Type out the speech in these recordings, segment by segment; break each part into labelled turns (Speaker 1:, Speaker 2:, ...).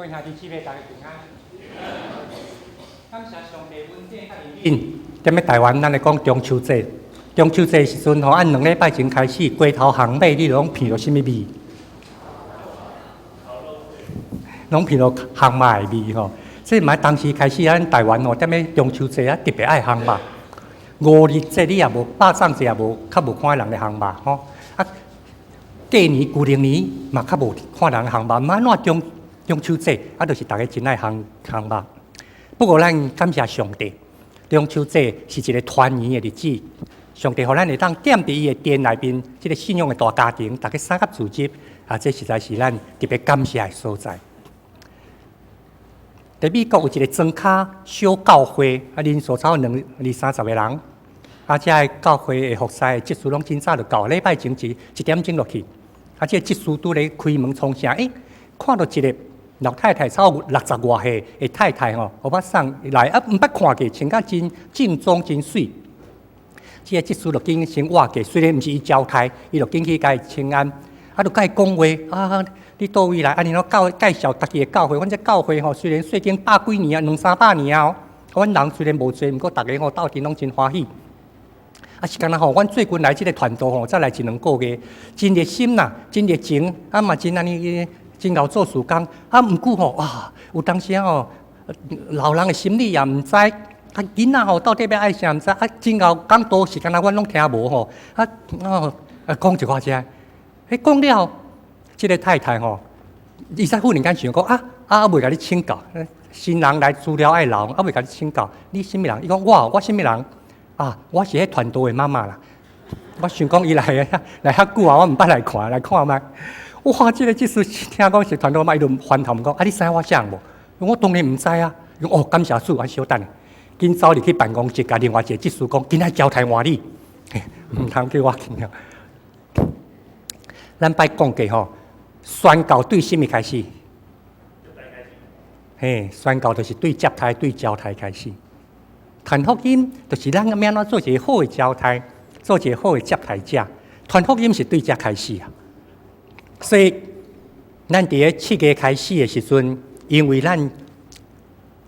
Speaker 1: 各位兄弟姊妹，大家平安。感謝上帝恩典佮憐憫。踮咧台灣，咱咧講中秋節。中秋節時陣吼，按2禮拜前開始，街頭巷尾你攏聞著啥物味？攏聞著烘肉的味吼。這嘛當時開始，咱台灣吼，踮咧中秋節啊，特別愛烘肉。五日節你也無，肉粽節也無，較無看人咧烘肉吼。啊，過年舊曆年嘛較無看人烘肉，嘛按怎中秋節啊，就是逐家真愛烘烘肉。不過咱感謝上帝，中秋節是一個團圓的日子。上帝予咱會當踮佇伊的殿內面，這個信仰的大家庭，逐家三合組織啊，這實在是咱特別感謝的所在。佇美國有一個莊跤小教會，啊，人數差不多兩二三十個人。啊，這个教會的服侍的執事攏真早就到，禮拜前一點鐘落去。啊，這個執事拄咧開門創啥？欸，看著一個老太太，差不多六十外歲的太太吼，歐巴桑來啊，毋捌看過，穿甲真正裝真媠。這個執事就緊先倚過，雖然毋是伊招待，伊就緊去共伊請安，啊，就共伊講話啊，你佗位來？按呢囉介紹家己的教會，阮這教會吼，雖然細間百幾年啊，兩三百年啊，阮人雖然無濟，毋過逐家吼鬥陣攏真歡喜。啊，是敢若吼，阮最近來這個傳道吼，才來一兩個月，真熱心啦，真熱情，啊嘛真按呢，真𠢕做事工。啊，毋過吼，哇，有當時吼，老人的心理也毋知，啊，囡仔吼到底欲愛啥毋知，啊，真𠢕講道是敢若阮攏聽無吼，啊，哦，啊，講一寡遮，彼講了，這個太太吼，伊才忽然間想講，啊，啊，未共你請教，新人來資料愛留，啊，未共你請教，你啥物人？伊講我，我啥物人？啊，我是彼傳道的媽媽啦。我想講伊來來遐久啊，我毋捌來看，來看覓。哇，這個這次聽講是傳道媽，伊就翻頭問講：啊，你知影我啥人無？我當然毋知啊。伊講哦，感謝主，啊，小等下，緊走入去辦公室，共另外一個執事講：今仔交代換你，毋通叫我去。咱擺講過吼，宣教對啥物開始？嘿，宣教就是對接待、對招待開始。傳福音就是咱欲按怎做一個好的招待，做一個好的接待者。傳福音是對遮開始啊。所以，咱佇咧7月開始的時陣，因為咱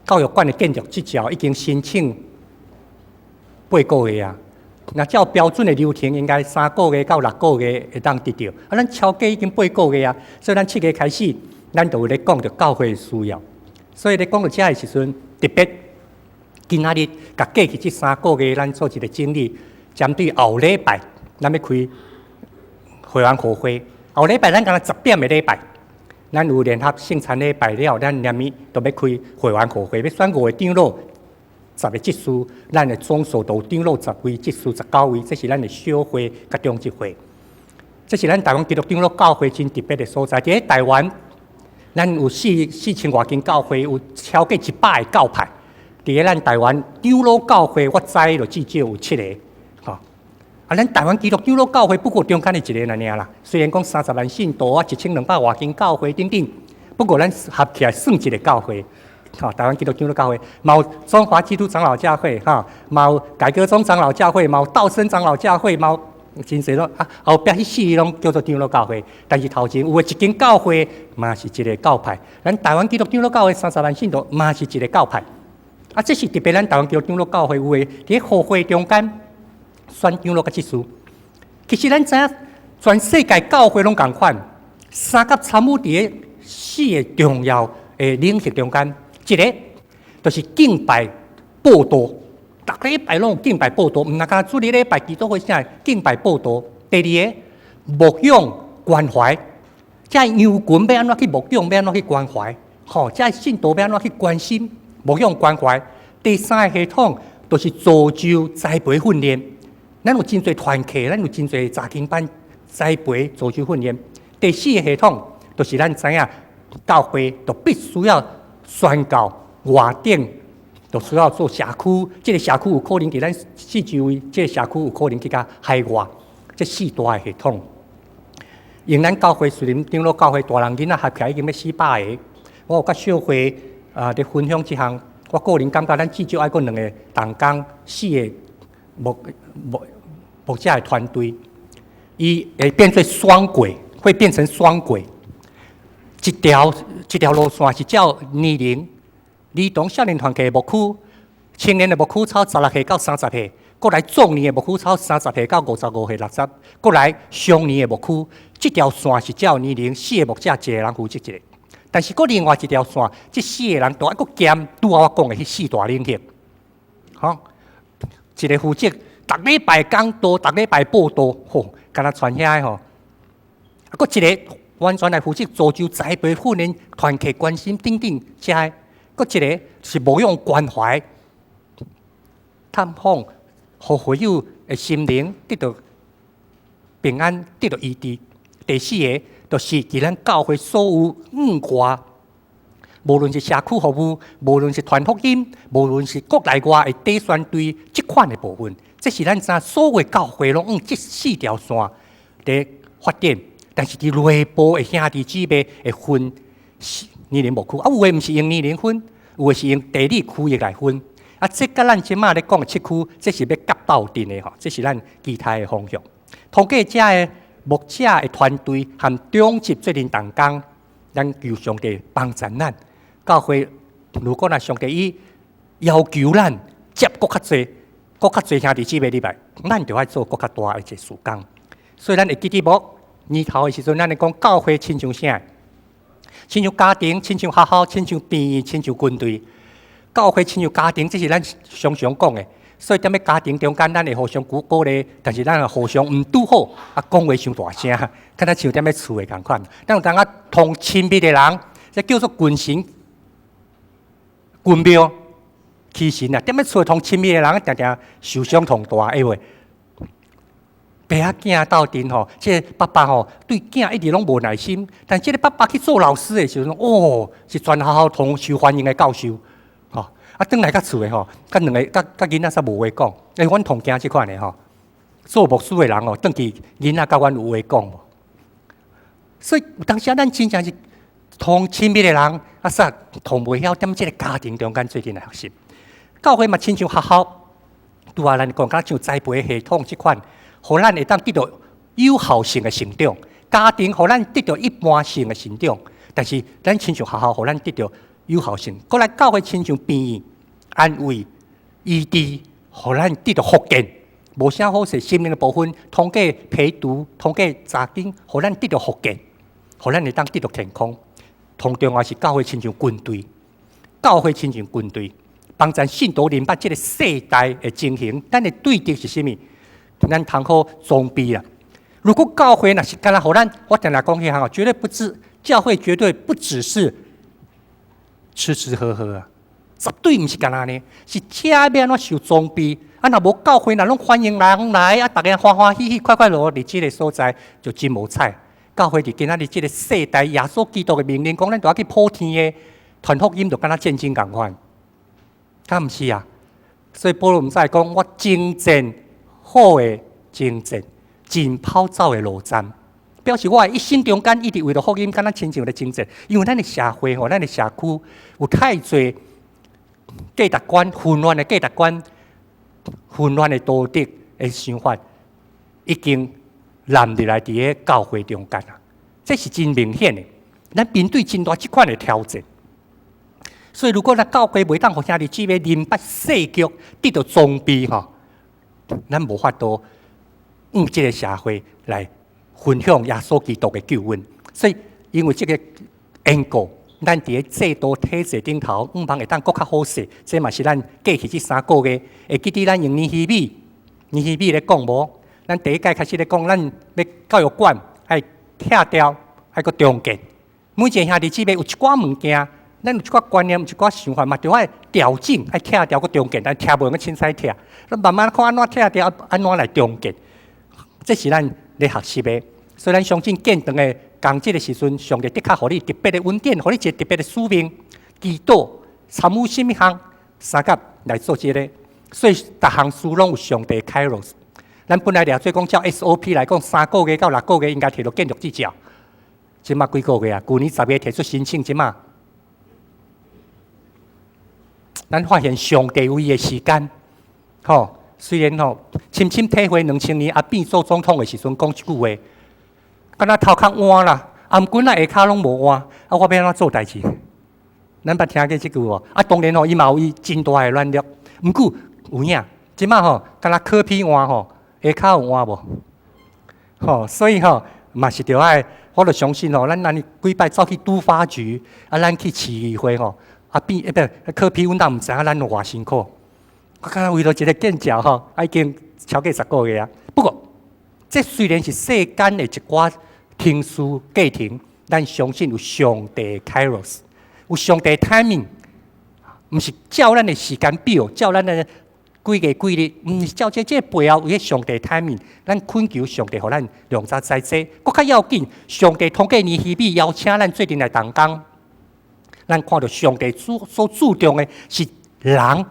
Speaker 1: 教育館的建築執照已經申請八個月啊，若照標準的流程，應該3個月到6個月會當得著。啊，咱超過已經八個月啊，所以咱七月開始，咱就有咧講著教會的需要。所以咧講到遮的時陣，特別今仔日共過去這三個月，咱做一個整理，針對後禮拜，咱欲開會員會會。後禮拜咱敢若10點的禮拜，咱有聯合聖餐禮拜了，咱連咪都欲開會員會會，欲選五個長老，10個執事，咱的總數都有長老十位，執事19位，這是咱的小會佮中執會。這是咱台灣基督長老教會真特別的所在。佇咧台灣，咱有四千外間教會，有超過100個教派。佇咧咱台灣長老教會，我知就至少有七个，吼。啊，咱台灣基督長老教會不過中間的一個爾啦。雖然講30萬信徒啊，1200外間教會等等，不過咱合起來算一個教會。吼，台灣基督長老教會，嘛有中華基督長老教會，吼，嘛有改革宗長老教會，嘛有道森長老教會，嘛有真濟攏啊，後壁彼四个攏叫做長老教會。但是頭前有的一間教會嘛是一個教派。咱台灣基督長老教會三十萬信徒嘛是一個教派。啊，這是特別咱台灣基督長老教會有的，佇咧和會中間選長老佮執事。其實咱知影，全世界教會攏仝款，三甲參與佇咧四個重要的領域中間，一個就是敬拜報道，逐禮拜攏有敬拜報道，毋若干主日禮拜祈禱會啥敬拜報道。第二个牧養關懷，這羊群欲按怎去牧養，欲按怎去關懷，吼，這信徒欲按怎去關心。牧養關懷，第三个系統就是造就栽培訓練。咱有真濟團契，咱有真濟查經班栽培造就訓練。第四个系統就是咱知影教會就必須要宣教外頂，就需要做社區。這个社區有可能佇咱四周圍，這个社區有可能去到海外。這四大系統，用咱教會雖然長老教會大人囡仔合起來已經欲400個，我有佮小會啊，佇分享這項，我個人感覺咱至少愛閣兩個同工，四個牧者的團隊，伊會變做雙軌，會變成雙軌。一條一條路線是照年齡，兒童少年團契牧區，青年的牧區操16歲到30歲，閣來壯年的牧區操30歲到55歲60，閣來上年的牧區，這條線是照年齡，四個牧者一個人負責一個。但是閣另外一條線，這四個人都愛閣兼拄仔我講的彼四大領域，吼，一個負責逐禮拜講道，逐禮拜報道，吼，敢若傳遐的吼，啊，閣一個完全來負責造就栽培訓練團契關心等等遮的，閣一個是牧養關懷探訪，予會友的心靈得到平安，得到醫治。第四個就是佇咱教會所有額外，無論是社區服務，無論是傳福音，無論是國內外的短宣隊這款的部分，這是咱知所有教會攏按這四條線佇發展。但是佇內部的兄弟姊妹會分年齡牧區，啊，有的毋是用年齡分，有的是用地理區域來分。啊，這佮咱這馬咧講的七區，這是欲夾鬥陣的吼，這是咱其他的方向。通過遮的牧者的團隊和長執做陣同工，咱求上帝幫助咱。教會如果若上帝伊要求咱接閣較濟、閣較濟兄弟姊妹入來，咱就愛做閣較大的一個事工。所以咱會記得無？年頭的時陣，咱咧講教會親像啥？親像家庭，親像學校，親像病院，親像軍隊。教會親像家庭，這是咱常常講的。所以踮咧家庭中間，咱會互相鼓鼓勵，但是咱也互相毋拄好，啊，講話傷大聲，敢若像踮咧厝的仝款。咱有當仔同親密的人，這叫做群神、群廟、起神啊！踮咧厝同親密的人，定定受傷痛大，會無？爸仔囝鬥陣吼，這個爸爸吼對囝一直攏無耐心，但這個爸爸去做老師的時陣，哦，是全學校同受歡迎的教授，吼。啊，轉來較厝的吼，佮兩個佮佮囡仔煞無話講。欸，阮同驚這款的吼，做牧師的人哦，轉去囡仔佮阮有話講無？所以有當時咱真正是同親密的人，啊，煞同袂曉踮這個家庭中間做陣來學習。教會嘛，親像學校，拄仔咱講，敢若像栽培系統這款。予咱會當得到有效性的成長，家庭予咱得到一般性的成長，但是咱親像學校，予咱得到有效性。閣來教會親像病院、安慰、醫治，予咱得到復健。無啥好勢，心靈的部分通過陪讀、通過查經，予咱得到復健，予咱會當得到健康。同重要是教會親像軍隊，教會親像軍隊，幫助信徒明白這個世代的情形。咱的對敵是啥物？咱通好裝備啦。如果教會若是敢若予咱，我定定講彼項哦，絕對不止教會，絕對不只是吃吃喝喝啊，絕對毋是敢若按呢，是遮欲按怎受裝備。啊，若無教會，若攏歡迎人來，啊，逐家歡歡喜喜、快快樂樂佇這個所在，就真無彩。教會佇今仔日這個世代，耶穌基督的命令講，咱著愛去普天的傳福音，就敢若戰爭仝款，敢毋是啊？所以保羅毋才會講，我征戰好的征戰，盡跑走的路站，表示我的一生中間一直為著福音，敢若親像咧征戰。因為咱的社會吼，咱的社區有太濟價值觀混亂的價值觀、混亂的道德的想法，已經濫入來佇个教會中間啊！這是真明顯的。咱面對真大這款的挑戰，所以如果咱教會袂當予兄弟姊妹明白世局得到裝備吼，咱無法度向這個社會來分享耶穌基督的救恩。所以因為這個緣故，咱佇个制度體制頂頭，向望會當閣較好勢。這嘛是咱過去這3個月會記得咱用尼希米，尼希米咧講無？咱第一屆開始咧講，咱欲教育館愛拆掉，愛閣重建。每一個兄弟姊妹有一寡物件，咱有一寡觀念，有一寡想法嘛，著愛調整，愛拆掉閣重建，但拆無用凊彩拆，咱慢慢看按怎拆掉，按怎來重建。這是咱咧學習的。所以咱相信建堂的工這個時陣，上帝的確予你特別的恩典，予你一個特別的使命，祈禱參與啥物項，相佮來做這個。所以逐項事攏有上帝開路。咱本來掠做講照 SOP 來講，3個月到6個月應該提到建築執照。這馬幾個月啊？舊年10月提出申請，這馬咱發現上帝有伊的時間，吼。雖然吼，深深體會2000年阿扁做總統的時陣講這句話，敢若頭殼換啦，啊，毋過咱下跤攏無換，啊，我欲按怎做代誌？咱捌聽過這句無？啊，當然吼，伊嘛有伊真大的軟弱。毋過有影，這馬吼，敢若柯 P 換吼，下跤有換無？吼，所以吼，嘛是著愛，我著相信吼，咱按呢幾擺走去都發局，啊，咱去市議會吼，啊變，欸不，柯 P 阮當毋知影咱有偌辛苦。我敢若為著一个建橋吼，啊已經超過10個月啊。不過，這雖然是世間的一寡程序過程，咱相信有上帝 Kairos，有上帝 timing，毋是照咱的時間表，照咱的幾月幾日，毋是照這背後有彼上帝 timing。咱懇求上帝予咱量早知這，閣較要緊，上帝通過尼希米邀請咱做陣來同工，咱看著上帝所注重的是人，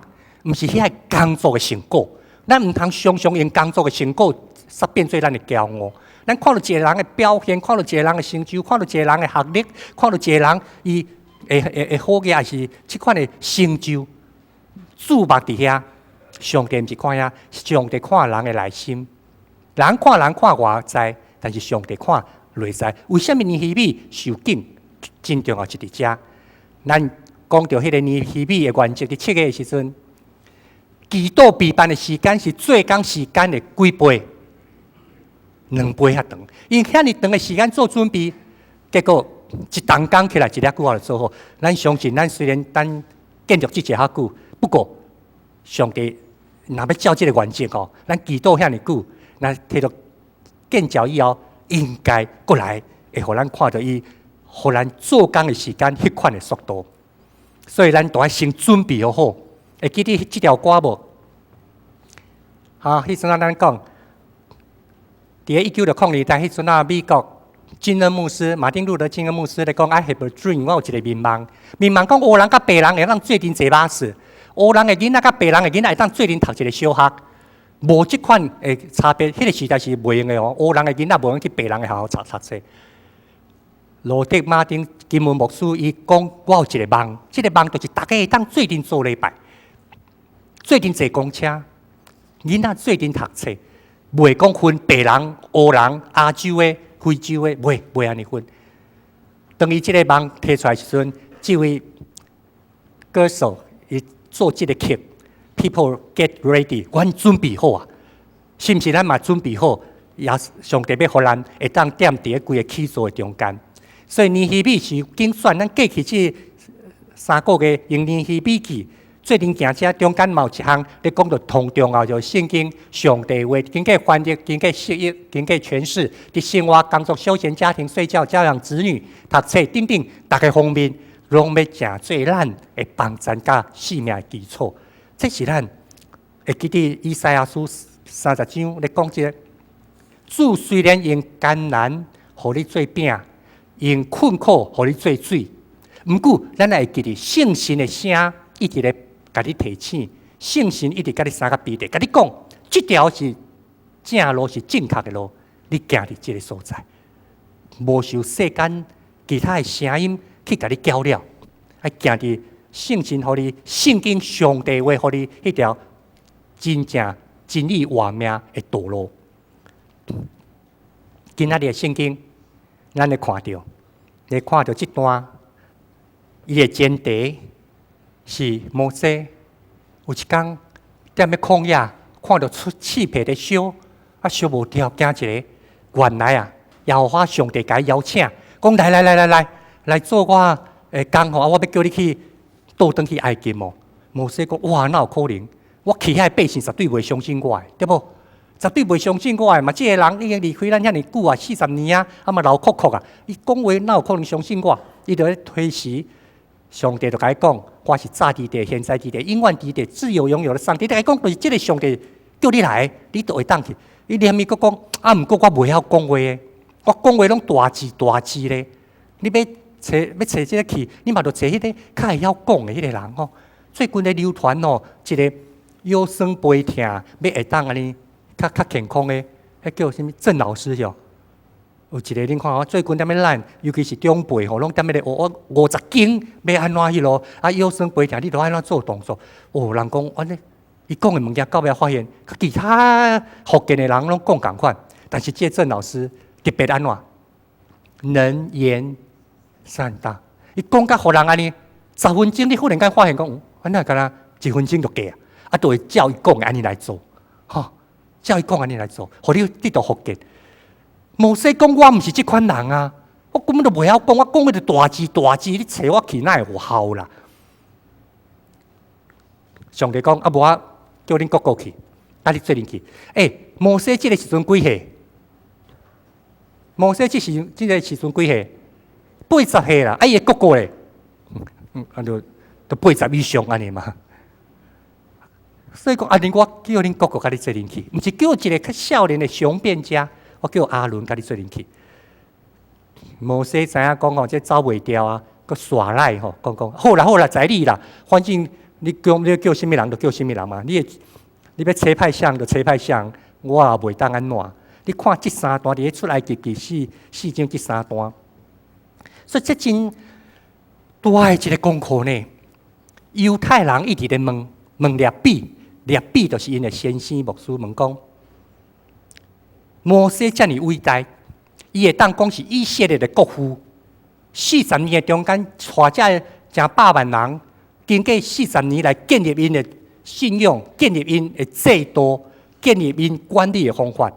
Speaker 1: 毋是遐个工作的成果。咱毋通常常用工作的成果，煞變做咱的驕傲。咱看著一個人的表現，看著一個人的成就，看著一個人的學歷，看著一個人伊會好嘅，抑是這款的成就，注目佇遐。上帝毋是看遐，上帝看人的內心。人看人看外在，但是上帝看內在。為啥物尼希米受敬真重要？是佇遮。咱講著彼个尼希米的原則，佇七月的時陣，祈禱備辦的時間是做工時間的幾倍？2倍較長。因遐爾長的時間做準備，結果一動工起來一粒久仔就做好。咱相信，咱雖然等建築這較久，不過上帝若欲照這个原則吼，咱祈禱遐爾久，咱提著建橋以後，應該閣來會予咱看著伊，予咱做工的時間彼款的速度。所以咱都愛先準備好好。會記得這條歌無？哈，彼陣仔咱講，佇咧1960年代，彼陣仔美國金恩牧師，馬丁路德金恩牧師咧講：I have a dream，我有一個願望。願望講黑人佮白人會當做陣坐巴士，黑人的囡仔佮白人的囡仔會當做陣讀一个小學，無這款的差別。彼个時代是袂用的哦，黑人的囡仔無用去白人的學校讀冊。羅德馬丁金恩牧師伊講：我有一個夢，這個夢就是逐家會當做陣做禮拜，做陣坐公車，囡仔做陣讀冊，袂講分白人、黑人、亞洲的、非洲的，袂按呢分。當伊這個夢提出來時陣，這位歌手伊做這个曲，People get ready，阮準備好啊，是毋是咱嘛準備好？也上帝欲予咱會當踮佇咧規个起造的中間。所以尼希米是揀選咱過去這3個月用尼希米記做陣行這中間嘛有一項咧講著同重要，就是聖經上帝話，經過翻譯、經過釋義、經過詮釋，佇生活、工作、休閒、家庭、睡覺、教養子女、讀冊等等，逐个方面攏欲成做咱的幫贊佮生命的基礎。這是咱會記得以賽亞書30章咧講這个，主雖然用艱難予你做餅，用困苦予你做水，毋過咱會記得聖神的聲一直咧共你提醒，聖神一直共你相佮比對，共你講，這條是正路，是正確的路，你行佇這个所在，無受世間其他的聲音去共你攪擾，愛行佇聖神予你聖經上帝話予你彼條真正真理活命的道路。今仔日的聖經，咱會看著，會看著這段，伊的前提是摩西有一工踮咧曠野，看著出刺皮咧燒，啊燒無掉，驚一个，原來啊，耶和華上帝共伊邀請，講來來來來來，來做我的工吼，啊我欲叫你去倒轉去埃及哦。摩西講哇，哪有可能？我去遐百姓絕對袂相信我的，對無？絕對袂相信我的嘛！這个人已經離開咱遐爾久啊，40年啊，啊嘛老摳摳啊！伊講話哪有可能相信我？伊就咧推辭，上帝就共伊講：我是早佇地、現在佇地、永遠佇地、自有永有的上帝。共伊講，就是這个上帝叫你來，你就會當去。伊連伊閣講：啊，毋過我袂曉講話的，我講話攏大字大字咧。你欲揣欲揣這个去，你嘛著揣彼个較會曉講的彼个人吼。最近咧流傳吼，一个腰酸背痛，欲會當按呢較較健康的，彼叫啥物鄭老師喲。有一个恁看吼，最近踮咧咱，尤其是長輩吼，攏踮咧學我50斤欲按怎彼落，啊腰酸背痛，你著按怎做動作？哦，人講按呢，伊講的物件到尾發現，其他福建的人攏講仝款，但是這個鄭老師特別按怎？能言善道。伊講甲予人按呢，10分鐘你忽然間發現講，啊哪敢若一分鐘就過啊？啊，就會照伊講的按呢來做，吼，照伊講按呢來做，予你得到福見。摩西講我毋是這款人啊，我根本就袂曉講，我講彼個大字大字，你揣我去哪會有效啦？上帝講啊，無我叫恁哥哥去，佮你做陣去。欸，摩西這个時陣幾歲？摩西這个時陣幾歲？80歲啦。啊，伊的哥哥咧，啊，就80以上按呢嘛。所以講，按呢我叫恁哥哥佮你做陣去，毋是叫一个較少年的雄辯家，我叫亞倫佮你做陣去。摩西知影講吼，這走袂掉啊，閣耍賴吼，講講好啦好啦，在你啦，反正你叫啥物人就叫啥物人嘛，你欲差派誰就差派誰，我也袂當按怎。你看這三段佇咧出埃及記四四章這三段，所以這真大的一个功課呢。猶太人一直咧問問拉比，拉比就是𪜶的先生牧師問講：摩西遮爾偉大，伊會當講是以色列的國父，四十年的中間，帶這成百萬人，經過四十年來建立𪜶的信仰，建立𪜶的制度，建立𪜶管理的方法，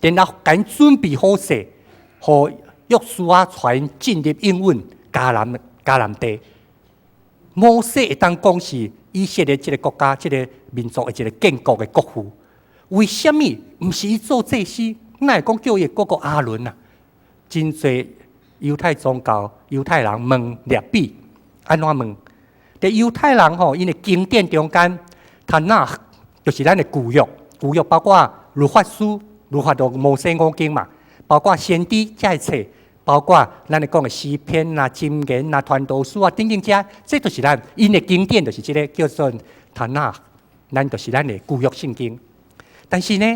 Speaker 1: 然後共𪜶準備好勢，予約書亞帶𪜶進入應允迦南迦南地。摩西會當講是以色列這个國家、這个民族的一个建國的國父。為啥物毋是伊做祭司？哪會講叫伊的哥哥亞倫啊？真濟猶太宗教、猶太人問拉比，按怎問？佇猶太人吼，𪜶的經典中間，塔納就是咱的舊約，舊約包括律法書、律法就摩西五經嘛，包括先知這个冊，包括咱咧講的詩篇啊、箴言啊、傳道書啊等等這，這就是咱𪜶的經典，就是這个叫做塔納，咱就是咱的舊約聖經。但是呢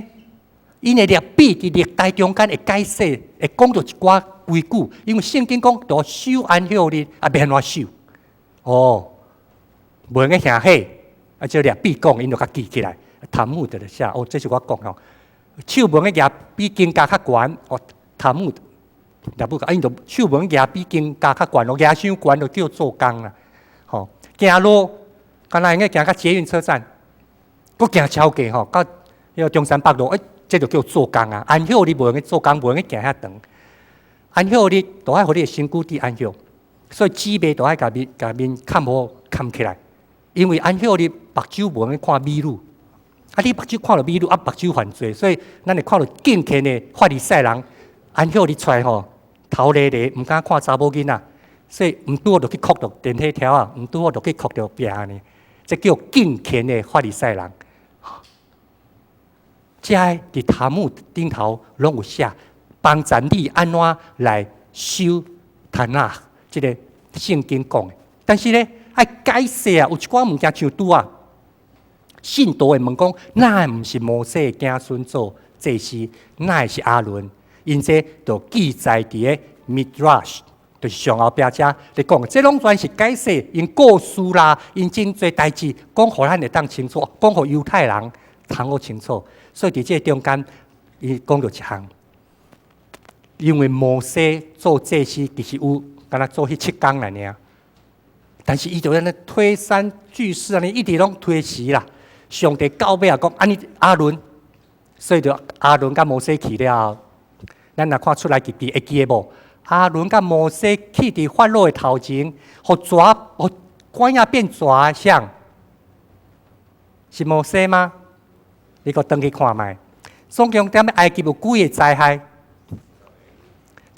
Speaker 1: ，𪜶的拉比佇歷代中間會解釋，會講著一寡規矩，因為聖經講著守安息日，啊，欲按怎守？哦，袂用得行火，啊，這拉比講，𪜶就共記起來。塔木德咧寫，哦，這是我講吼，手袂用得舉比肩胛較懸，哦，塔木德，拉比講，啊，𪜶就手袂用得舉比肩胛較懸，哦，舉傷懸就叫做工啦。吼，行路，敢若會用得行到捷運車站，閣行超過吼，到彼个中山北路，欸，這就叫做工啊！安息日袂用得做工，袂用得行遐長。安息日都愛予你的身軀佇安息，所以姊妹都愛共面共面崁好崁起來，因為安息日目睭袂用得看美女，啊，你目睭看著美女，啊，目睭犯罪，所以咱會看著敬虔的法利賽人安息日出來吼，頭咧咧，毋敢看查某囡仔，所以毋拄好就去磕著電火柱仔，毋拄好就去磕著壁呢，這叫敬虔的法利賽人。這佇塔木頂頭攏有寫，幫助你按怎來守塔納，這个聖經講的。但是呢，愛解釋啊，有一寡物件像拄啊，信徒會問講，哪會毋是摩西的子孫做祭司，哪會是亞倫？𪜶這就記載佇个 Midrash，就是上後壁遮咧講，這攏全是解釋𪜶故事啦，𪜶真濟代誌講予咱會當清楚，講予猶太人通好清楚。所以佇這個中間，伊講著一項，因為摩西做祭司其實有敢若做彼七工爾爾，但是伊就按呢推三拒四按呢，一直攏推辭啦。上帝到尾也講，按呢亞倫，所以就亞倫佮摩西去了後，咱若看出埃及記會記得無？亞倫佮摩西去佇法老的頭前，予蛇予拐仔變蛇誰？是摩西嗎？你閣轉去看覓。總共踮埃及有幾个災害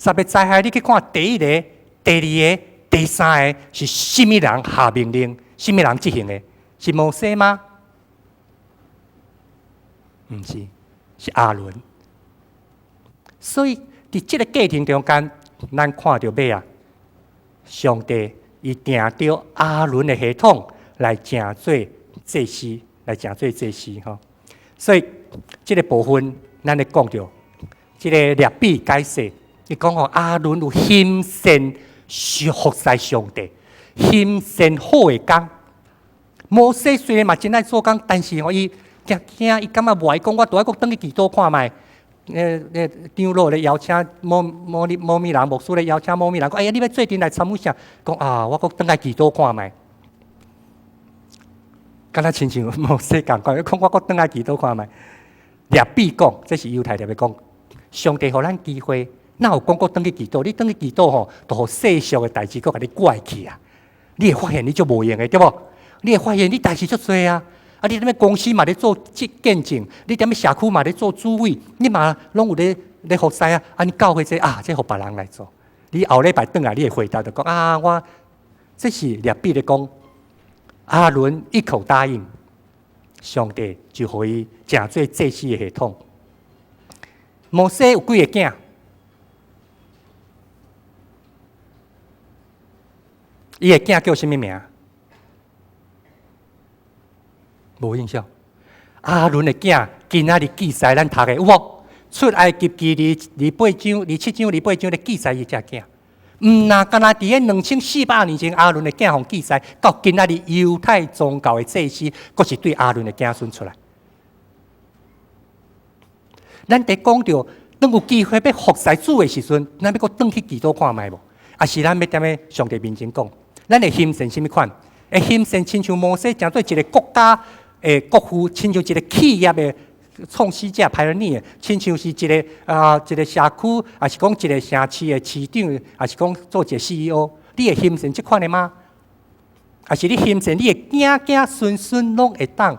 Speaker 1: ？10个災害，你去看第一个、第二个、第三个是啥物人下命令？啥物人執行的？是摩西嗎？毋是，是亞倫。所以佇這个過程中間，咱看著尾啊，上帝伊定著亞倫的系統來成做祭司，來成做祭司吼。所以這个部分，咱咧講著，這个拉比解釋，伊講吼亞倫有行善服侍上帝，行善好的工。摩西雖然嘛真愛做工，但是吼伊驚驚，伊感覺無愛講，我著愛閣轉去祈禱看覓。那長老咧邀請某某某物人，牧師咧邀請某物人，講哎呀，你欲做陣來參與啥？講啊，我閣轉來祈禱看覓。敢若親像摩西仝款，講我閣轉來祈禱看覓。掠比講，這是猶太特別講，上帝予咱機會，哪有講閣轉去祈禱？你轉去祈禱吼，就予世俗的代誌閣共你拐去啊！你會發現你足無閒的，對無？你會發現你代誌足濟啊！啊！你踮咧公司嘛咧做見證，你踮咧社區嘛咧做主委，你嘛攏有咧咧服侍啊！啊！你教會這啊，這予別人來做。你後禮拜轉來，你會回答就講啊，我這是掠比咧講，亞倫一口答應，上帝就予伊成做祭司的系統。摩西有幾个囝？伊的囝叫啥物名？無印象。亞倫的囝今仔日記載咱讀的有無？出埃及記二二八章、二七章、二八章咧記載伊這囝。毋若干焦佇彼2400年前，亞倫的囝予記載，到今仔日猶太宗教的祭司，閣是對亞倫的子孫出來。咱佇講著，當有機會欲服侍主的時陣，咱欲閣轉去祈禱看覓無？抑是咱欲踮咧上帝面前講？咱會興盛啥物款？會興盛親像摩西，成做一個國家的國父，親像一個企業的創始者、pioneer，親像是一個啊一個社區，抑是講一個城市的市長，抑是講做一個 CEO，你會興盛這款的嗎？抑是你興盛你的囝囝孫孫攏會當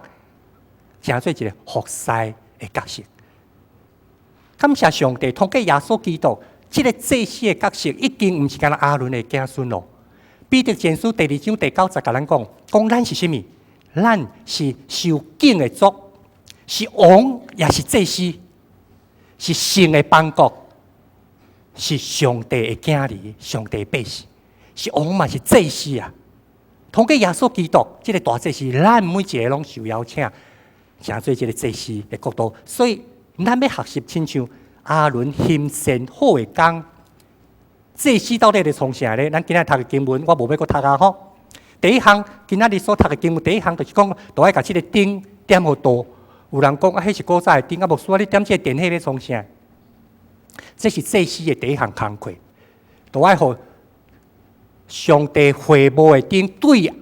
Speaker 1: 成做一個服侍的角色？感謝上帝，通過耶穌基督，這個祭司的角色已經毋是干焦亞倫的子孫囉。彼得前書第二章第九節共咱講，講咱是啥物？咱是受敬的族，是王，也是祭司，是聖的邦國，是上帝的囝兒，上帝的百姓，是王嘛是祭司啊！通過耶穌基督這個大祭司，咱每一个攏受邀請，成做這個祭司的國度。所以，咱欲學習親像亞倫興盛好的工。祭司到底咧創啥咧？咱今仔讀的經文，我無欲閣讀啊吼。第一項，今仔日所讀的經文，第一項就是講，都愛共這个燈點予桌。有人講啊，彼是古早的燈啊，牧師啊，你點這个電火欲創啥？這是祭司的第一項工課，都愛予上帝會幕的燈對下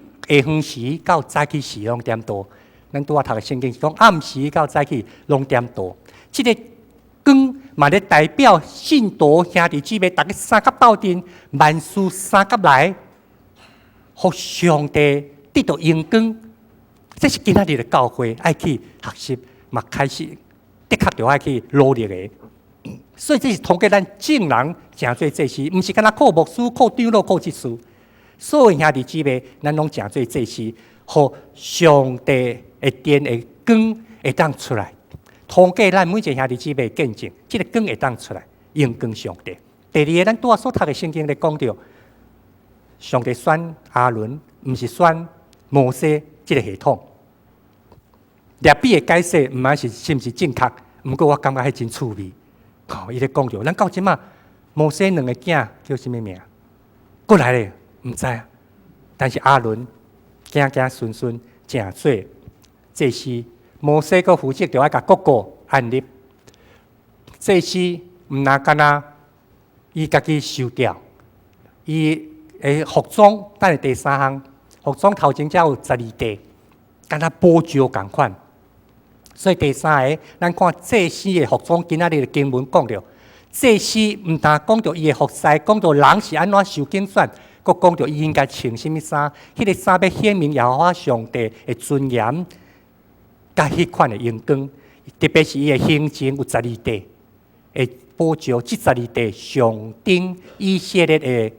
Speaker 1: 昏時到早起時攏點桌。咱拄仔讀的聖經是講暗時到早起攏點桌。這个光嘛咧代表信徒兄弟姊妹，逐家相佮鬥陣，萬事相佮來，予上帝得到榮光。這是今仔日的教會愛去學習，嘛開始的確著愛去努力的。所以這是通過咱眾人成做祭司，毋是干焦靠牧師、靠長老、靠執事。所有兄弟姊妹，咱攏成做祭司，予上帝的殿的光會當出來。通過咱每一個兄弟姊妹見證，這个光會當出來，榮光上帝。第二个，咱拄仔所讀的聖經咧講著，上帝選亞倫，毋是選摩西這个系統。掠比的解釋毋知是是毋是正確，毋過我感覺彼真趣味。吼，伊咧講著，咱到這馬摩西兩个囝叫啥物名？閣來咧，毋知啊。但是亞倫囝囝孫孫成做祭司。摩西閣負責著愛共各國按立，祭司毋若干焦伊家己受調，伊的服裝等下第三項，服裝頭前才有十二塊，敢若寶石仝款。所以第三个，咱看祭司的服裝，今仔日的經文講著，祭司毋但講著伊的服侍，講著人是按怎受揀選，閣講著伊應該穿啥物衫，彼个衫欲顯明耶和華上帝的尊嚴。佮彼款的榮光，特別是伊的胸前有十二塊的寶石，這十二塊象徵以色列的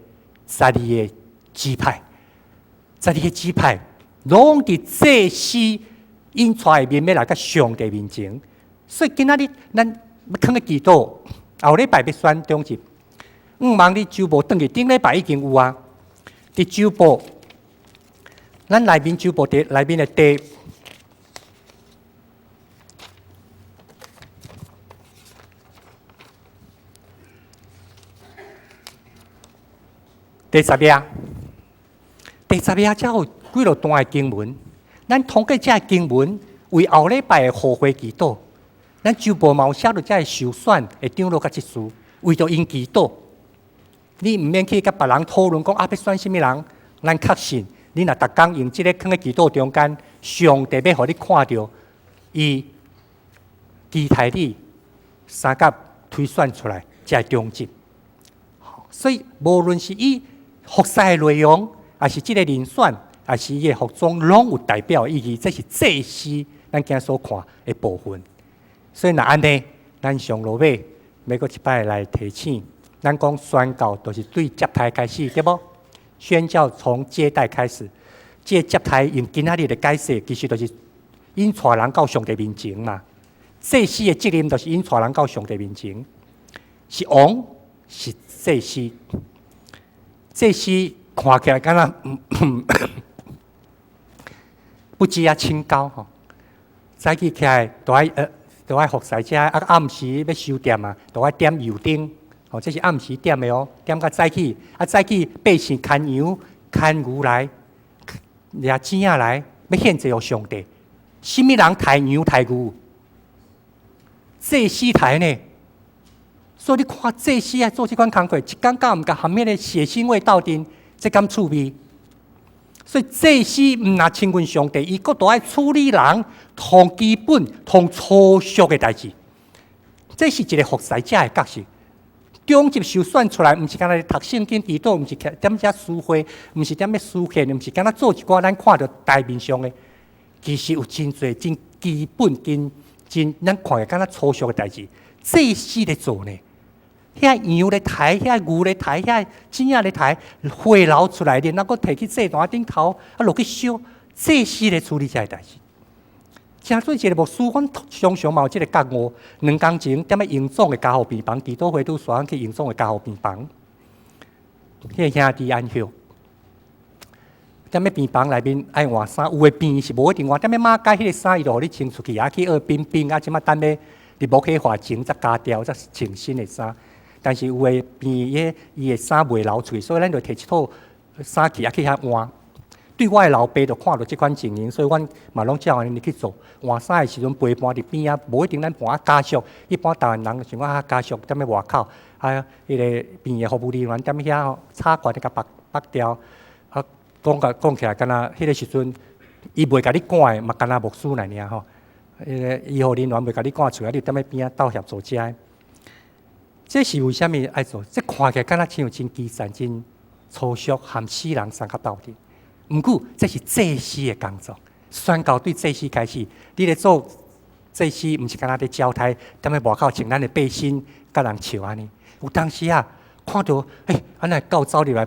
Speaker 1: 十二个支派，十二个支派攏佇祭司𪜶帶的面欲來到上帝面前，所以今仔日咱欲囥咧祈禱，後禮拜欲選長執，毋望你週報轉去，頂禮拜已經有啊。佇週報，咱內面週報佇內面的第十頁，第十頁才有幾落段的經文。咱通過這个經文，為後禮拜的護會祈禱。咱周報嘛有寫著遮个受選的長老佮執事，為著𪜶祈禱。你毋免去佮別人討論講啊，欲選啥物人？咱確信，你若逐工用這个囥佇祈禱中間，上帝欲予你看著，伊期待你相佮推選出來，才會中執。所以無論是以服侍的內容，抑是這个人選，抑是伊的服裝，攏有代表意義。這是祭司咱今所看的部分。所以若按呢，咱上落尾欲閣一擺來提醒，咱講宣教就是對接待開始，對無？宣教從接待開始，這個接待用今仔日的解釋，其實就是引帶人到上帝面前嘛。祭司的責任就是引帶人到上帝面前，是王，是祭司。祭司看起來敢若不止啊清高吼，早起起來都愛服侍遮，啊暗時欲收店啊，都愛點油燈，吼，這是暗時點的哦，點較早起，啊早起百姓牽羊牽牛來，掠錢仔來，欲獻祭予上帝。啥物人刣羊刣牛？祭司刣呢？所以你看祭司愛做這款工課，一工敢毋共含彼个血腥味鬥陣，這敢趣味？所以祭司毋若親近上帝，伊閣都愛處理人同基本、同粗俗的代誌。這是一个服侍者的角色。長執受選出來，毋是干焦讀聖經、祈禱，毋是踮遮司會，毋是踮咧司獻，毋是干焦做一寡咱看著台面上的。其實有真濟真基本、真真咱看起來敢若粗俗的代誌，祭司咧做呢。遐羊咧刣，遐牛咧刣，遐錢仔咧刣，血流出來，然後閣提去祭壇頂頭，啊落去燒，祭司咧處理這个代誌。成做一个牧師，阮常常嘛有這个覺悟。兩工前，踮咧榮總的加護病房，祈禱會拄煞去榮總的加護病房，彼个兄弟安息。踮咧病房內面愛換衫，有的病是無一定換。踮咧馬偕彼个衫，伊就予你穿出去，啊去學冰冰，啊這馬等欲佇無氣化前才加掉，才穿新的衫。但是有的病院伊的衫袂流出去，所以咱就提一套衫去，啊去遐換。對我的老爸就看著這款情形，所以阮嘛攏照按呢去做。換衫的時陣陪伴佇邊仔，無一定咱伴較家屬。一般台灣人想講較家屬踮咧外口，啊，彼个病院服務人員踮遐吼，插管共縛縛掉。啊，講甲講起來，敢若彼个時陣，伊袂共你趕的，嘛敢若牧師爾爾吼。彼个醫護人員袂共你趕出來，你踮咧邊仔鬥協助遮的。這是為啥物愛做？這看起來敢若親像真基層、真粗俗，含死人相佮鬥陣。毋過，這是祭司的工作。宣教對祭司開始，你咧做祭司，毋是干焦咧交代，踮咧外口穿咱的背心，共人笑按呢。有當時啊，看著，欸，按呢狗走入來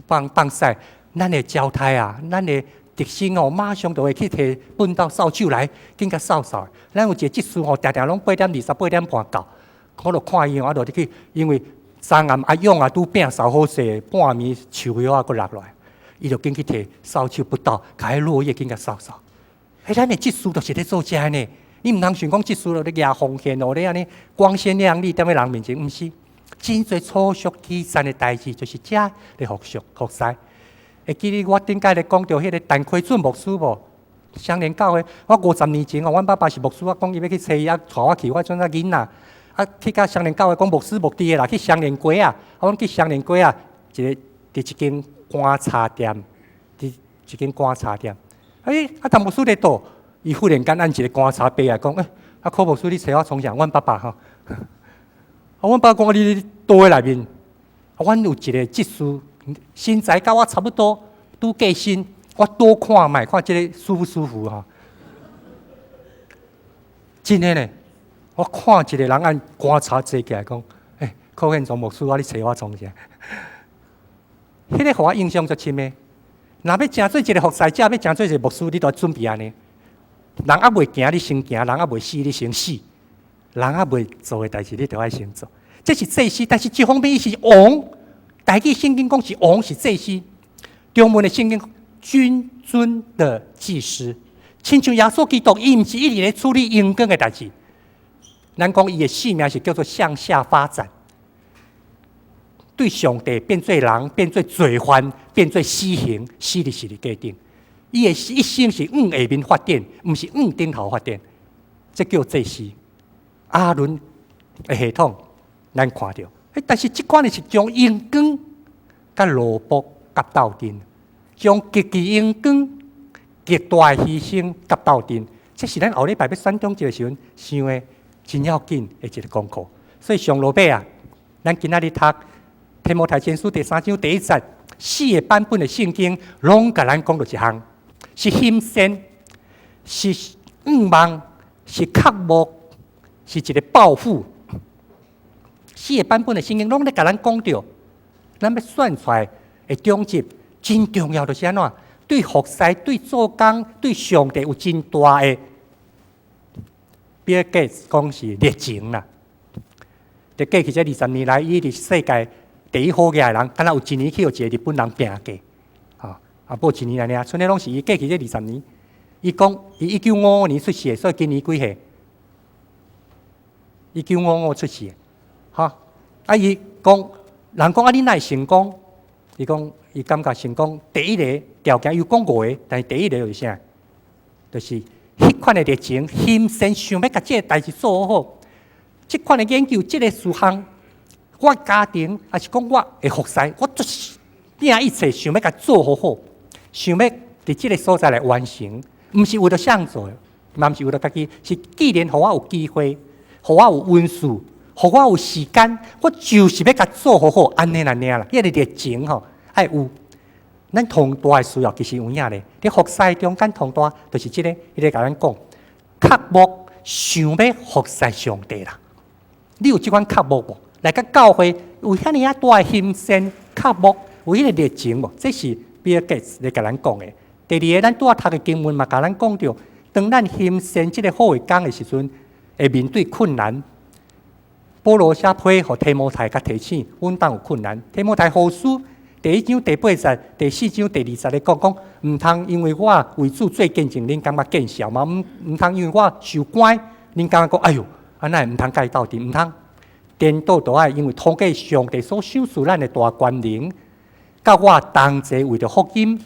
Speaker 1: 放放屎，咱的交代啊，咱的特生哦，馬上就會去提畚斗掃帚來，緊共掃掃。咱有一個執事吼，定定攏8點28、8點半到，我就看伊，我就入去，因為昨暗阿勇啊拄摒掃好勢，半暝樹葉仔閣落來。伊就緊去提掃帚畚斗，共彼落葉緊共掃掃。欸，咱的執事就是咧做這个呢。你毋通想講執事咧舉奉獻哦，咧按呢光鮮亮麗踮咧人面前，毋是。真濟粗俗基層的代誌，就是遮咧服侍服侍。會記得我頂擺咧講著彼个陳奎俊牧師無？雙連教會，我50年前哦，阮爸爸是牧師，我講伊欲去揣伊，啊，帶我去，我陣仔囡仔，啊，去到雙連教會講牧師無佇的啦，去雙連街啊，啊，阮去雙連街啊，一个佇一間乾茶店，佇一間乾茶店，欸，啊，陳牧師咧佗？伊忽然間按一个乾茶杯來講，欸，啊，柯牧師你揣我創啥？阮爸爸吼，啊，阮爸講你佗位內面，啊，阮有一个執事，身材佮我差不多，拄過身，我多看覓，看這个舒不舒服吼。真的呢，我看一个人按乾茶坐起來講，欸，柯憲宗牧師，啊，你揣我創啥？彼个予我印象足深的。若欲成做一个服侍者，欲成做一个牧師，你都愛準備按呢。人猶未行，你先行；人猶未死，你先死。人猶未做的代誌，你就愛先做。這是祭司，但是一方面伊是王。台語聖經講是王是祭司，中文的聖經君尊的祭司，親像耶穌基督，伊毋是一直咧處理榮光的代誌。咱講伊的使命是叫做向下發展。對上帝變做人，變做罪犯，變做死刑，死佇十字架頂。伊的一生是往下面發展，毋是往頂頭發展。這叫祭司。亞倫的系統，咱看著，但是這款的是將榮光佮奴僕佮鬥陣，將極其榮光、極大的犧牲佮鬥陣。這是咱後禮拜欲選中這個時陣想的真要緊的一個功課。所以上落尾啊，咱今仔日讀提摩太前書第三章第一節，四個版本的聖經攏共咱講著一項，是欣羨，是向望，是渴慕，是一個抱負。四個版本的聖經攏咧共咱講著，咱欲選出來的長執真重要，就是按怎？對服侍、對做工、對上帝有真大的，比爾蓋茨講是熱情啦。佇過去這20年來，伊是世界第一好額的人，敢若有一年去予一個日本人拚過，吼，啊，無一年爾，賰攏是伊過去這二十年。伊講，伊1955年出世的，所以今年幾歲？1955出世的，哈，啊，伊講，人講啊，你哪會成功？伊講，伊感覺成功第一个條件有講五个，但是第一個就是啥？就是彼款的熱情、欣羨，想欲共這个代誌做好。這款的研究，這个事項，我家庭抑是講我的服侍，我就是拼一切想欲共做好好，想欲佇這个所在來完成，毋是為著啥做的，嘛毋是為著家己，是既然予我有機會，予我有恩賜，予我有時間，我就是欲共做好好，按呢爾啦，彼个熱情吼，愛有。咱同大的需要其實有影咧，佇服侍中間同大就是這个，伊咧共咱講，渴慕想欲服侍上帝啦。你有這款渴慕無？來到教會有遐爾仔大的欣羨渴慕，有彼个熱情無？這是比爾蓋茨咧共咱講的。第二个，咱拄仔讀的經文嘛，共咱講著，當咱欣羨這个好的工的時陣，會面對困難。保羅寫批予提摩太共提醒，阮當有困難。提摩太後書第一章第八節、第四章第二節咧講講，毋通因為我為主做見證，恁感覺見笑嘛？毋通因為我受關，恁感覺講，哎喲，按呢毋通共伊鬥陣，毋通。顛倒都愛，因為通過上帝所賞賜咱的大權能，佮我同齊為著福音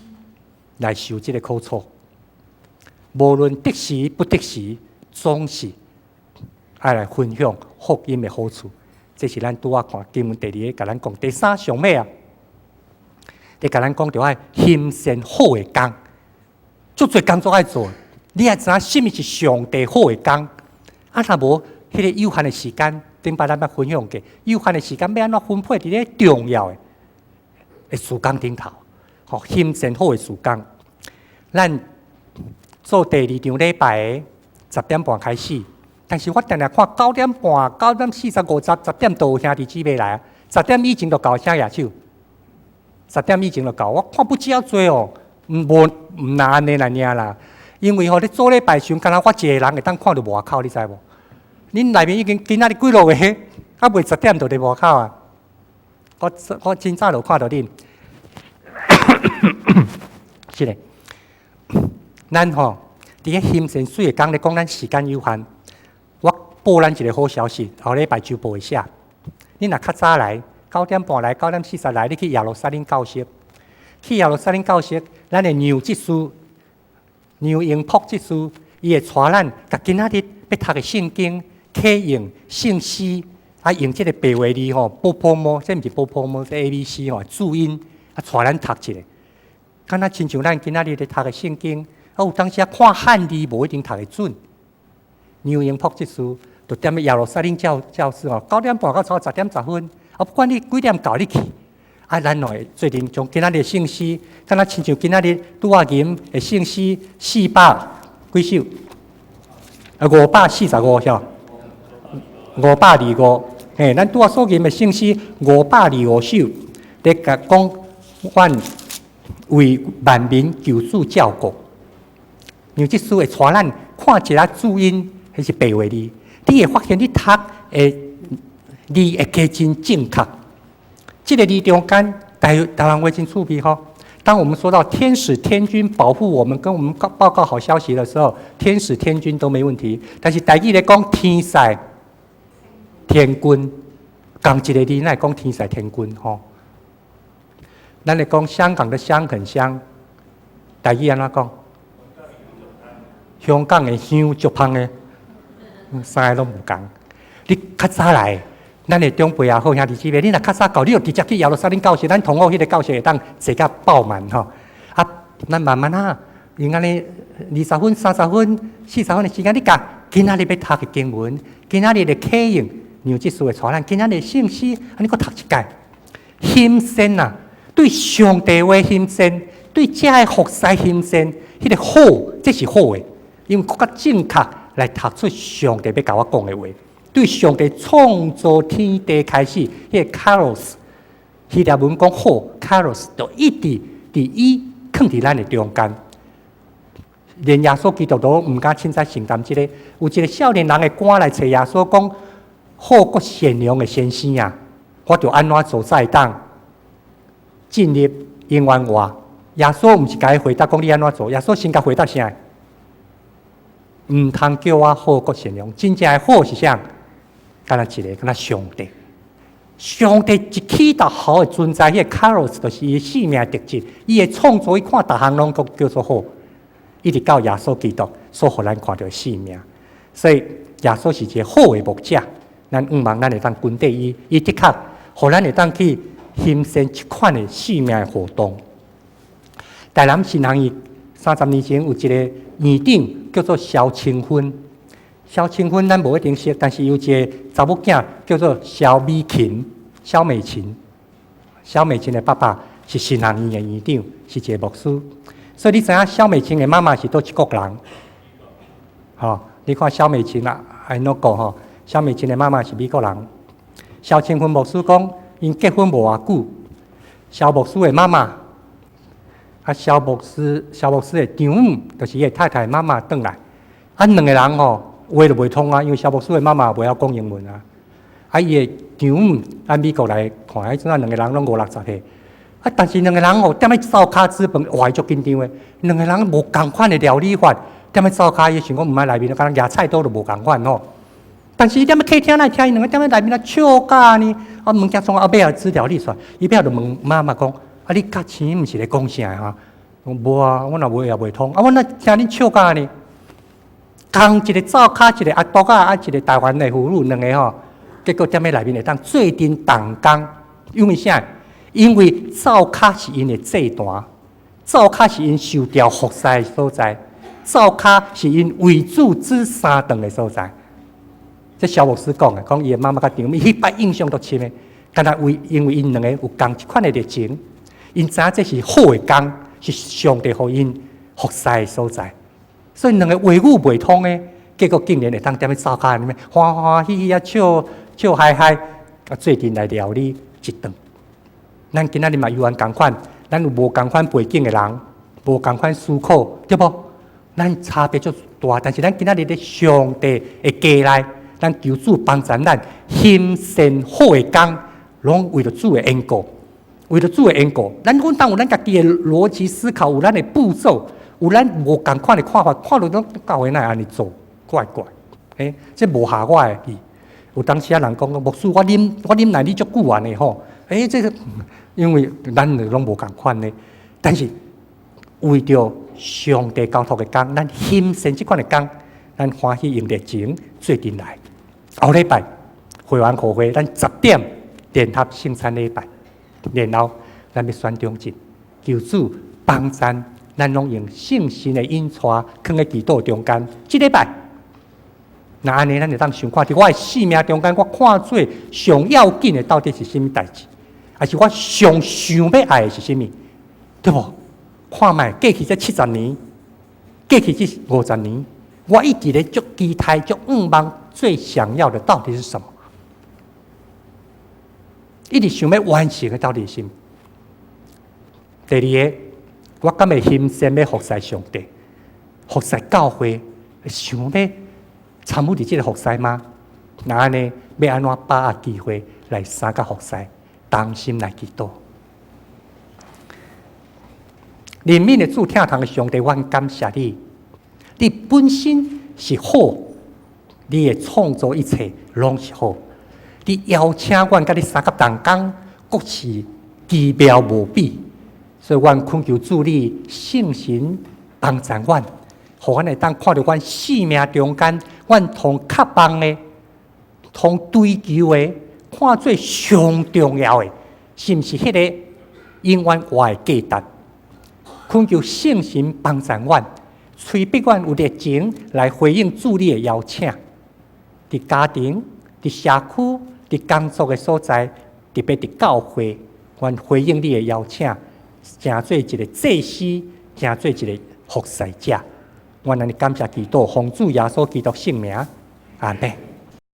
Speaker 1: 來受這个苦楚。無論得時不得時，總是愛來分享福音的好處。這是咱拄仔看經文第二个，共咱講。第三上尾啊，佇共咱講著愛欣羨好的工，足濟工作愛做。你愛知影啥物是上帝好的工？啊，若無彼个有限的時間，頂擺咱捌分享過，有限的時間欲按怎分配佇咧重要的事工頂頭？吼，欣羨好的事工。咱做第二場禮拜的10點半開始，但是我定定看九點半、9點45、10點都有兄弟姊妹來啊。十點以前就到，請舉手。十點以前就到，我看不只濟哦，毋無毋若按呢爾啦。因為吼，咧做禮拜時陣，敢若我一个人會當看著外口，你知無？恁內面已經今仔日幾落個，猶未十點就佇外口啊！我真早就看著恁。是咧，咱吼佇咧欣羨水的工咧講，咱時間有限。我報咱一个好消息，後禮拜週報會寫。恁若較早來，9點半來，9點40來，你去耶路撒冷教室，去耶路撒冷教室，咱的楊執事、楊英璞執事，伊會帶咱共今仔日欲讀的聖經，啟用聖詩，啊，用這个白話字吼，波波摩，這毋是波波摩，這 A B C 吼，注音，啊，帶咱讀一下。敢若親像咱今仔日咧讀的聖經，啊，有當時啊看漢字無一定讀會準。楊英璞執事就踮咧耶路撒冷教室吼，9點半到10點10分，啊，不管你幾點到，你去，啊，咱會做陣將今仔日的聖詩，敢若親像今仔日拄仔吟的聖詩四百幾首，啊，545首，525，嘿，咱拄仔所吟的聖詩525首，咧共講阮為萬民求主照顧。楊執事會帶咱看一下注音，彼是白話字，你會發現你讀的字會加真正確。這个字中間，台灣話真趣味吼。當我們說到天使天軍保護我們，跟我們報告好消息的時候，天使天軍都沒問題。但是台語咧講天使天軍，仝一个字，哪會講天使天軍吼？咱咧講香港的香很香，台語按怎講？香港的香足芳的，三个攏無仝。你較早來，咱的長輩也好，兄弟姊妹，你若較早到，你就直接去耶路撒冷教室，咱同學彼个教室會當坐甲爆滿吼。啊，咱慢慢啊，用按呢20分、30分、40分的時間，你共今仔日欲讀的經文，今仔日的啟應，讓執事會帶咱，今仔日聖詩，按呢閣讀一擺。欣羨啊，對上帝話欣羨，對遮的服侍欣羨，彼个好，這是好的，因為閣較正確來讀出上帝欲共我講的話。對上帝創造天地開始，彼個 kalos 希臘文講好，kalos 就一直佇伊囥佇咱的中間。連耶穌基督都毋敢凊彩承擔這個。有一個少年人會趕來揣耶穌講：好閣善良的先生啊，我著按怎做才會當進入永遠活？耶穌毋是共伊回答講你按怎做，耶穌先共回答啥？毋通叫我好閣善良，真正的好是啥？敢若一個，敢若上帝。上帝一起頭好的存在，彼個 kalos 就是伊生命特質。伊的創造，伊看逐項攏閣叫做好，一直到耶穌基督所予咱看著的生命。所以耶穌是一個好的牧者，咱向望咱會當跟綴伊，伊的確予咱會當去欣羨這款的生命的活動。台南神學院30年前有一個院長叫做蕭清芬。蕭清芬咱無一定識，但是有一個查某囝叫做蕭美琴，蕭美琴，蕭美琴的爸爸是神學院的院長，是一個牧師。所以你知影蕭美琴的媽媽是佗一國人？吼，你看蕭美琴啊，按怎講吼？蕭美琴的媽媽是美國人。蕭清芬牧師講，𪜶結婚無偌久，蕭牧師的媽媽，啊，蕭牧師的丈母，就是伊的太太媽媽轉來，啊，兩個人吼話就袂通啊，因為蕭牧師的媽媽袂曉講英文啊，啊，伊的丈母按美國來看，彼陣啊兩個人攏五六十歲，啊，但是兩個人吼踮咧灶跤煮飯，哇，伊足緊張的，兩個人無仝款的料理法，踮咧灶跤，伊想講毋愛內面，敢若舉菜刀都無仝款吼。但是伊踮咧客廳內聽𪜶兩个踮咧內面啊笑甲呢，啊物件創啊尾仔資料理出來，伊尾仔就問媽媽講：啊，你佮錢毋是咧講啥哈？無啊，阮也話也袂通。啊，阮若聽恁笑甲呢，仝一個灶跤，一個阿伯仔，啊一個台灣的婦女，兩个吼，結果踮咧內面會當做陣同工，因為啥？因為灶跤是𪜶的祭壇，灶跤是𪜶受調服侍的所在，灶跤是𪜶為主煮三頓的所在。這蕭牧師講的，講伊的媽媽佮丈母，彼擺印象足深的，敢若為因為𪜶兩個有仝一款的熱情，𪜶知影這是好的工，是上帝予𪜶服侍的所在，所以兩个話語袂通的，結果竟然會當踮咧灶跤裡面歡歡喜喜啊笑笑嗨嗨，啊做陣來料理一頓。咱今仔日嘛猶原仝款，咱有無仝款背景的人，無仝款思考，對無？咱差別足大，但是咱今仔日佇上帝的家內，咱求主幫助咱欣羨好的工，攏為著主的緣故，為著主的緣故。咱阮當有咱家己的邏輯思考，有咱的步驟，有咱無仝款的看法，看著攏教會哪會按呢做，怪怪。欸，這無合我的意。有當時啊，人講講牧師，我忍耐你足久按呢吼。欸，這個因為咱就攏無仝款的，但是為著上帝交託的工，咱欣羨這款的工，咱歡喜用熱情做陣來。後禮拜會員聚會，咱10點聯合聖餐禮拜，然後咱欲選長執，求主幫贊，咱攏用聖神的引帶，囥佇祈禱中間。這禮拜，若按呢，咱就當想看，佇我的生命中間，我看做上要緊的到底是啥物代誌？還是我上想欲愛的是啥物？對無？看覓過去這70年，過去這50年，我一直咧足期待、足向望，最想要的到底是什麼？一直想欲完成的到底是啥物？第二个，我敢會欣羨欲服侍上帝、服侍教會，想欲參與佇這個服侍嗎？若按呢，欲按怎把握機會來相佮服侍，同心來祈禱。憐憫的主，疼痛的上帝，我感謝你。你本身是好，你的創造一切攏是好。你邀請阮佮你相佮同工，閣是奇妙無比。所以，阮懇求主你聖神幫助阮，予阮會當看著阮生命中間，阮同渴望的，予追求的看做上重要的，是毋是彼个永遠活的價值？懇求聖神幫助阮，催逼阮有熱情來回應主你的邀請。佇家庭、佇社區、佇工作的所在，特別佇教會，阮回應你的邀請，成做一个祭司，成做一個服侍者。阮按呢感謝祈禱，奉主耶穌基督聖名，阿們。